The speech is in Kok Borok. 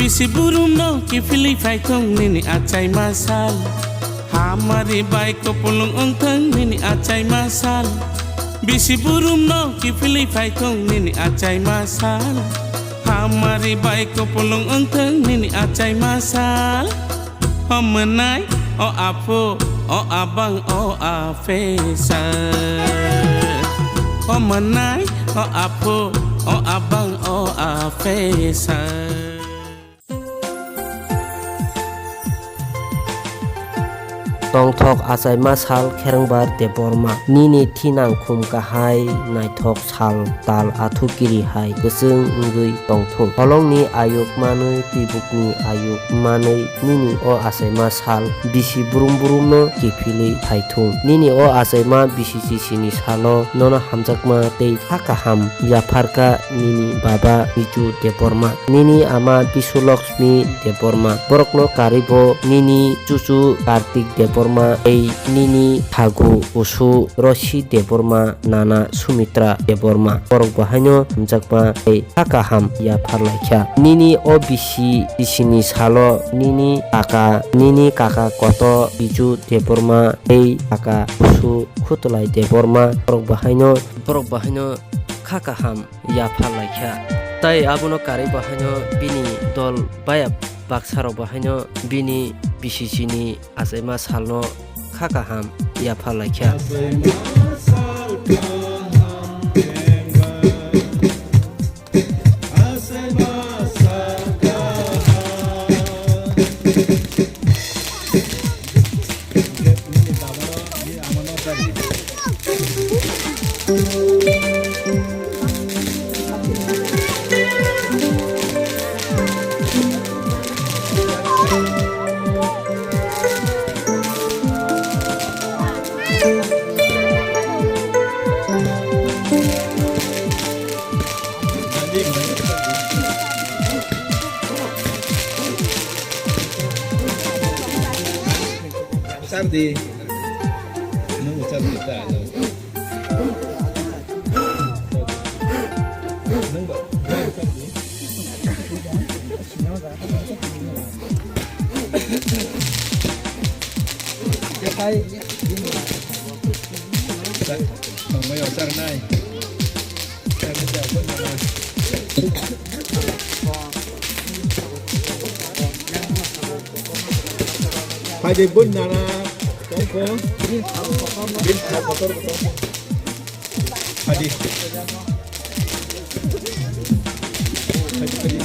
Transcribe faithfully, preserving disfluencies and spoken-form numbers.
Bisi burumno kiphilwi phaithung nini achaima sal. Hamari bai kopulung wngthung nini achaima sal. Bisi burumno kiphilwi phaithung nini achaima sal. Hamari bai kopulung wngthung nini achaima sal. O mwnai, o aphu, o abang, o apheisa. O mwnai, o aphu, o abang, o apheisa. Tongthok achaima sal Kherengbar Debbarma. Nini thinang khum kahai naithok sal tal athu kiri hai kwchwng wngwi tongthung. Holongni ayuk manwi twibukni ayuk manwi nini o achaima sal bisi brum brumno kiphilwi phaithung. Nini o achaima bisi chisini salo nono hamjakma tei kha kaham yapharkha nini baba Bichu Debbarma, nini ama Bisu Lakshmi Debbarma, borokno karwibo nini chuchu Kartik Debbarma tei nini phagu kusu Rosi Debbarma, nana Sumitra Debbarma, borok bo haino hamjakma tei kha kaham yapharlaikha. Nini o bisi chisini salo nini kaka, nini kaka koto Biju Debbarma tei kaka kusu Khutulai Debbarma, borok bo haino, borok bo haino kha kaham yapharlaikha. Tai abono karwi bo haino bini dol baya baksarok bo haino bini bisi chini achaima salno kha kaham yapharlaikha. Chardi. Nung chardi ta. Nung ba. Tongbaio charnai. Phaidi bun nana tongkho. Bin kotor kotor. Phaidi. Phaidi, phaidi.